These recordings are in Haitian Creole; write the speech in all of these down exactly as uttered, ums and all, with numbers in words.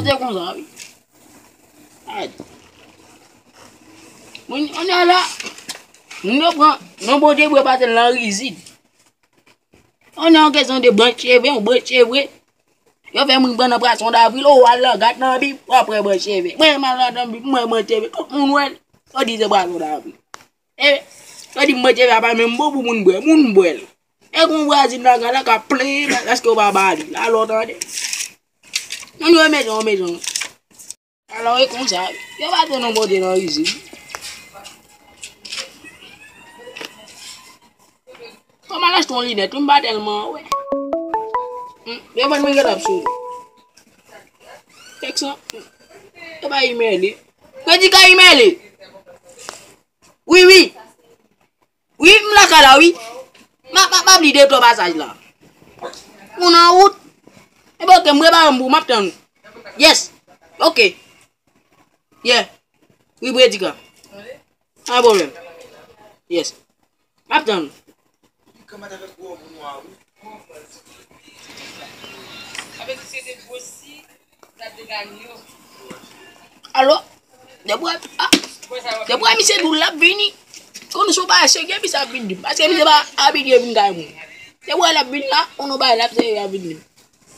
Se konsa, wi. Ay. Moun, on est là. Moun yo pran, non, Bondye bwe pase nan rizid. On est en question de branch cheve, yon branch cheve. Yo fè moun pran nan pwason davril, o, al nan gat nan Bib, w ap wè branch cheve. Mwen, m al nan Bib, mwen, branch cheve. Tout moun wè l, yo di se pwason davril. E, yo di m branch cheve a pa menm bon pou moun bwè, moun bwè l. E gon vwazin lakay la k ap plenyen, èske w pa ba li? Alò, tande. Moun yo mechan, mechan. Alò, e konsa, yo pa te non Bondye nan rizib. Kòman l achte yon linèt, wi, m pa tèlman wè. Hmm, yo vann mwen gen l ap sou. Tèks lan, hmm, yo pa imèle. Kredi ka imèle. Wi, wi. Wi, m lakay la, wi. M ap, m ap, m ap li de twa pasaj la. Ou nan wout. Epi oke, m repare m pou w, m ap tann ou. Yes. Oke. Yeah. Wi, Predika. Pa gen pwoblèm. Yes. M ap tann ou. Alo? Depi w, ah, depi w misye di w l ap vini. Konn se yon bagay serye misye ap vin di m. Paske misye pa abitye vin kay moun. Depi w l ap vin la, konn yon bagay l ap serye ap vin di m.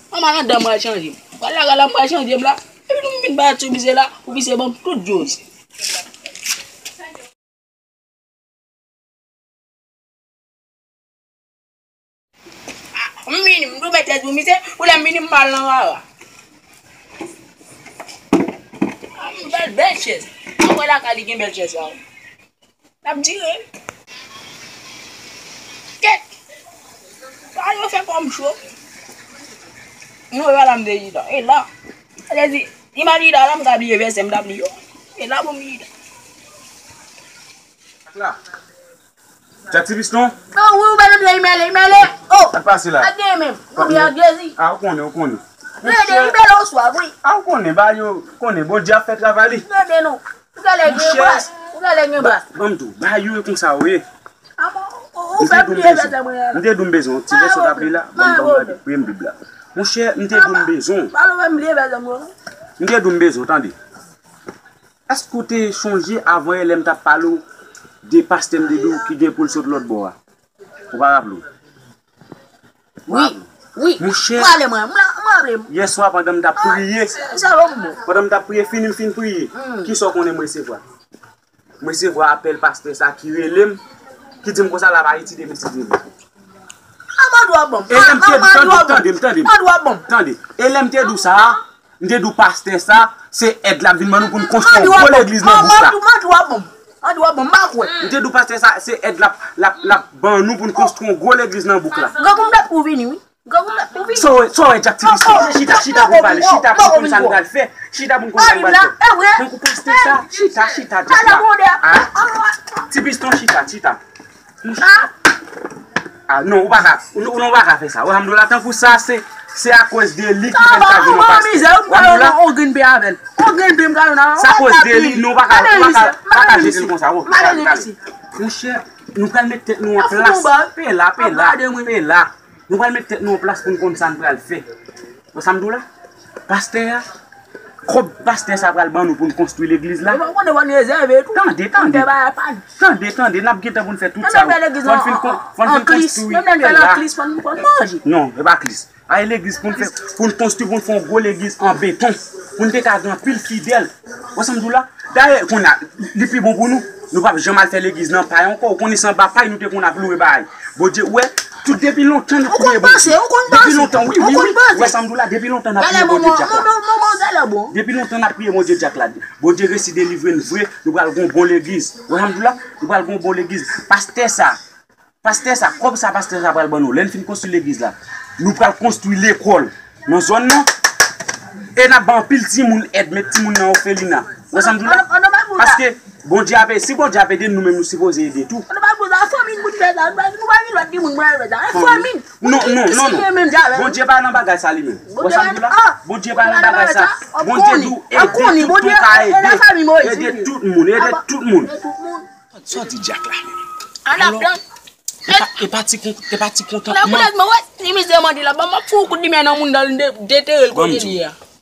Mwen m al anndan m al chanje m. Pral lakay la m pral chanje m la. Epi tou m vin bat sou misye la, pou misye ban m tout djòs. Ah, m vini, m tou met tèt pou misye, pou lè m vini m al nan rara. Ah, m bèl, bèl chèz. Mwen wè lakay li gen bèl chèz la. L ap dire. Kèt. Sa yo fè kò m cho. Nou wè la m te chita. E la. Sa vle di, imaji la, la m ka bliye vèsè m t ap li yo. E la pou m chita. La. Djak Ti Piston? Oh, wi, ou pa nan imèle, imèle. Oh. Sa k pase la? Ak gen menm. Ou byen ak Jezi. Ah, ou konnen, ou konnen. Rete, imèle oswa, wi. Ah, ou konnen, ba yo, konnen, Bondye ap fè travay li. Rete non. Ou genlè gen bas, ou genlè gen bas. Ban m tou, ba yo e konsa, wi. Ah bon, ou, ou fè m bliye vèsè mwen an. M te di w m bezwen yon ti vèsè w t ap li la, ban m, ban m gade, priye m Bib la. Monchè, m te di w m bezwen. Pa bliye vèsè mwen. M te di w m bezwen, tande. Èske w te chonje avan yè lè m t ap pale w de pastè m te di w ki gen pou l sot lòt bò a? Ou pa raple w? Wi, wi. Monchè, m raple mwen, m raple m. Yè swa pandan m t ap priye, pandan m t ap priye, fini m fin priye, kisa w konnen m resevwa? M resevwa apèl pastè sa ki rele m, ki di m konsa l ap Ayiti demen si Dye vle. Ah, mande w ap ban m. E lè m te di, tande, tande, tande, tande. E lè m te di w sa, m te di w pastè sa, se èd l ap vin ban nou pou n konstwi yon gwo legliz nan bouk la. Mande w ap ban m. Mande w ap ban m, m pa kwè. M te di w pastè sa, se èd l ap, l ap, l ap ban nou pou n konstwi yon gwo legliz nan bouk la. Grangou m t ap pou vini, wi. Grangou m t ap pou vini. Sa w wè, sa w wè, Djak Ti Piston? Chita, chita pou n pale, chita pou n konn sa n pral fè. Chita pou n konn sa n pral fè. Tankou pastè sa, chita, chita, Djak la. Ah, Ti Piston, chita, chita. Ah non, ou pa ka, ou, ou non, ou pa ka fè sa. Ou Hamdoula, tankou sa, se, se akoz de li ki fè l pa vin nan pastè. Ou Hamdoula, se akoz de li, non, ou pa ka, ou pa ka, pa ka jete l konsa. Monchè, nou pral met tèt nou an plas. Pe la, pe la, pe la. Nou pral met tèt nou an plas pou n konn sa n pral fè. Wè sa m di w la? Pastè a, kòb pastè sa pral ban nou pou n konstwi legliz la. Tande, tande. Tande, tande, n ap gentan pou n fè tout sa yo. Fò n fin kon-, fò n fin konstwi. Pe la. Non, e pa klis. A, e legliz pou n fè, pou n konstwi, pou n fè yon gwo legliz an beton. Pou n te ka gen anpil fidèl. Wè sa m di w la? Dayè, kounye a, li pi bon pou nou. Nou p ap janm al fè legliz nan pay ankò. Ou konnen se anba pay nou te konn ap lwe bagay. Bondye, wè, tout depi lontan n ap priye Bondye. Depi lontan, wi, wi, wi. Wè sa m di w la, depi lontan n ap priye Bondye Djak la. Depi lontan n ap priye Bondye Djak la. Bondye resi delivre n vre, nou pral gon bon legliz. Wè sa m di w la, nou pral gon bon legliz. Pastè sa, Pastè sa, kòb sa pastè sa pral ban nou, lè n fin konstwi legliz la, nou pral konstwi lekòl nan zòn nan. E n ap ba anpil timoun èd, met timoun nan òfelina. Wè sa m di w la? Paske Bondye ap ede, si Bondye ap ede n, nou menm nou sipoze ede tou. Non, non, non, non. Bondye pa nan bagay sa li menm. Wè sa m di w la? Bondye pa nan bagay sa. Bondye di w ede tout, ou ka ede. Ede tout moun, ede tout moun. Sa w di Djak la menm? Alò, e pa, e pa ti kon-, e pa ti kontantman. Koulèz mwen wè, si misye mande la, ban m ap fout kout limyè nan moun nan, l de-, detere l kote li ye a.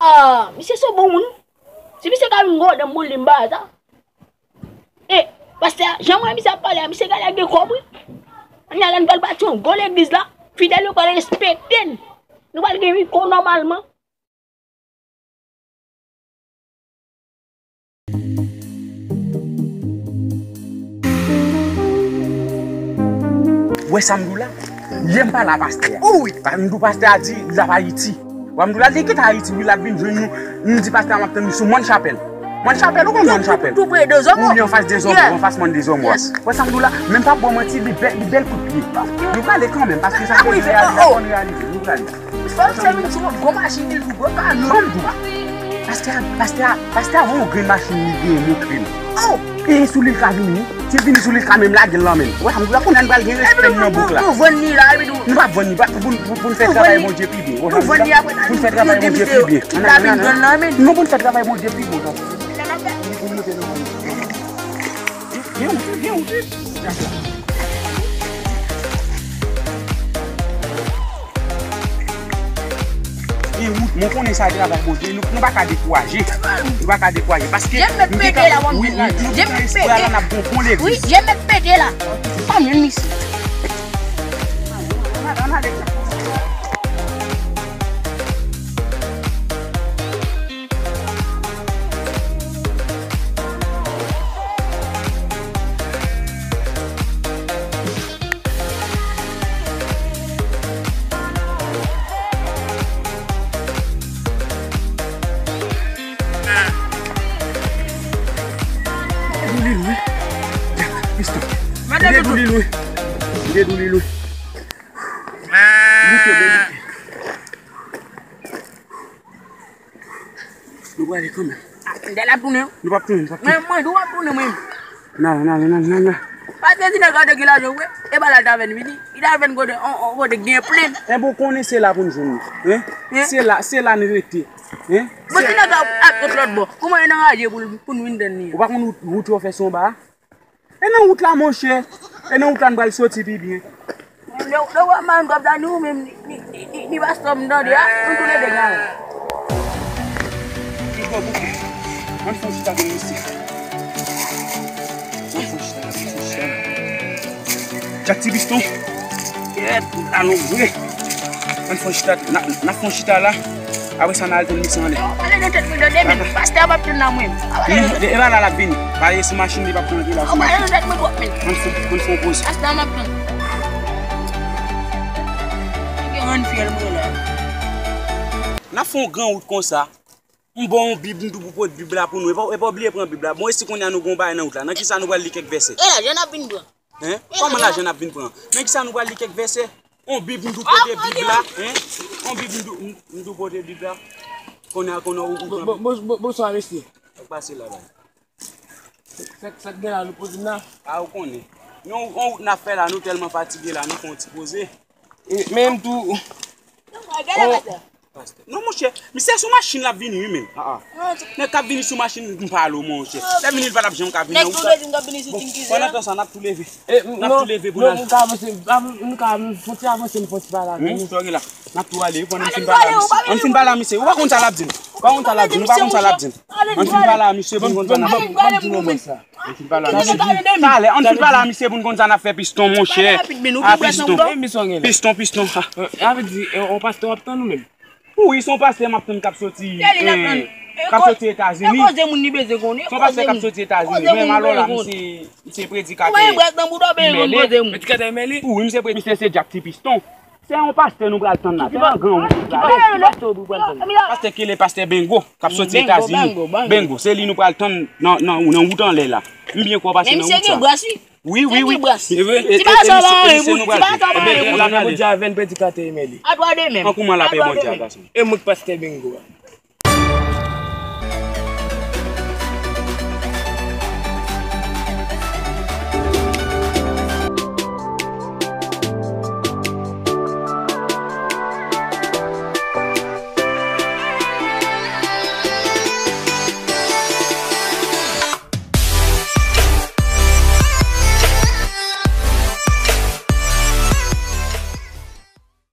Ah, misye se bon moun. Si misye ka vin gwo dan boul li m ba sa. E, pastè a, jan m wè misye ap pale a, misye genlè gen kòb, wi. Kounye a la, nou pral bati yon gwo legliz la. Fidèl yo pral respekte n. Nou pral gen mikwo nòmalman. Ou wè sa m di w la? Yè m pale a pastè a. Wi. M di w pastè a di l ap Ayiti. Ou wè m di w la, li kite Ayiti, wi, l ap vin jwenn nou. M di pastè a m ap tann li sou Mòn Chapèl. Mòn Chapèl, ou konn Mòn Chapèl? Tou pre Dezòmò. Wi, anfas Dezòmò, anfas Mòn Dezòmò. Yes. Ou wè sa m di w la? Men m pa ba w manti, li bèl, li bèl kout pye. Nou prale kanmenm, paske sa se reyalite, nou prale. Fò l sèvi m sou yon gwo machin, li tou gwo ka non. Ban m di w. Pastè a, pastè a, pastè a voye yon grenn machin li genyen montre m. Oh! E sou li l ka vini, wi. Si l vini sou li l ka menm lage l nan men m. Wè sa m di w la, kounye a n pral gen respè n nan bouk la. Nou vann li la, epi nou. Nou p ap vann li, pou, pou, pou n fè travay Bondye pi byen. Wè sa m di w la? Pou n fè travay Bondye pi byen. Non, pou n fè travay Bondye pi byen. Vyen, vyen, vyen. Gen wout, mwen konnen sa e travay Bondye, nou, nou pa ka dekouraje. Nou pa ka dekouraje, paske nou te ka, wi, nou, nou te ka espwa la, n ap gon bon legliz. Wi, je mèt pete la. Pa menm isit. Doulil wi. Piston. Mande doulil wi. Mande doulil wi. Bouke, bouke. Nou prale kanmenm. Dèl ap tounen. Nou p ap tounen, nou p ap tounen. Mwen, mwen, nou p ap tounen, mwen. N ale, n ale, n ale, n ale, n ale. Paske si nèg la te gen lajan vre, e pa la l ta fè n vini. Li ta fè n kote, on, on kote gen plen. Enben w konnen se la pou n jwenn li. Hein? Hein? Se la, se la n rete. Hein? Bon, si nèg la ap sot lòt bò, kòman e nan raje pou, pou n vin tann li? Ou pa konn wout, wout yo fè sou anba a? E nan wout la, monchè. E nan wout la, n pral soti pi byen. Lè, lè w ap mande kòb sa, ni ou menm, ni, ni, ni, ni pastè m tande a, nou toulède gen. Li twò bouke. Ann fè yon chita, mesye. Ann fè yon chita, ann fè yon chita. Djak ti piston. Kèt, talon vre. Ann fè yon chita, n a, n a fè yon chita la. Apre sa, n al tann misye anlè. Pale nan tèt mwen tande, men. Pastè a p ap tann la, mwen. Pale nan tèt mwen. E pa la l ap vini. Pale sou machin li, p ap pran antre la. Pale nan tèt mwen twòp, men. Ann fè, ann fè yon poze. Pastè a p ap tann. Gen rann fyèl mwen la. N ap fè yon gran wout konsa. M ba w yon bib, m tou pou pote bib la pou nou. E pa, e pa bliye pran bib la. Bon, e si kounye a nou gen yon bagay nan wout la, nan kisa nou pral li kèk vèsè? E lajan n ap vin pran. Hen? Kòman lajan n ap vin pran? Nan kisa nou pral li kèk vèsè? Yon bib, m tou pote bib la. Hen? Yon bib, m tou, m, m tou pote bib la. Kounye a, kounye a, ou, ou pran bib. Bonswa, mesye. Sa k pase la, bay? Sa, sa k gen la, nou poze m la? A, ou konnen. Nou, yon wout n ap fè la, nou tèlman fatige la, nou fè yon ti poze. E, men m tou. Pastè. Non, monchè, misye sou machin l ap vini, wi, men. Ah, ah. Nèg k ap vini sou machin, m pale w, monchè. Lè vini, l pa t ap janm ka vini nan wout sa. Bon, pandan tan sa, n ap tou leve. N ap tou leve pou n al. Nou ka avanse, nou ka fon ti avanse, nou fon ti pale avè misye. Wi, sa w gen la. N ap tou ale, wi, pandan m fin pale a misye. Ann fin pale a misye. Ou pa konn sa l ap di n. Ou pa konn sa l ap di n. Ou pa konn sa l ap di n. Ann fin pale a misye pou n konn sa n ap fè. Ann fin pale a misye. Talè, ann fin pale a misye pou n konn sa n ap fè piston, monchè. A piston. Piston, piston. Sa vle di, e, yon pastè w ap tann ou menm? Wi, se yon pastè m ap tann k ap soti, eh, k ap soti Etazini. Se yon pastè k ap soti Etazini. Men alò la, misye, misye predikatè. Predikatè Mèle. Wi, misye pre-, misye se Jack Ti Piston. Se yon pastè nou pral tann la. Se yon gran wout nou pral tann. Ki pastè w pral tann? Pastè Kele, pastè Bengo, k ap soti Etazini. Bengo, se li nou pral tann nan, nan, nan wout anlè la. M byen kwè w pase nan wout sa. Wi, wi, wi. Se vre. Ti bagay sa pa anyen pou, ti bagay sa pa anyen pou. Ebyen, la, Bondye avè n, predikatè Emeli. A twa de menm. An kouman lapè Bondye a, gason? E mwen k pastè Bengo a.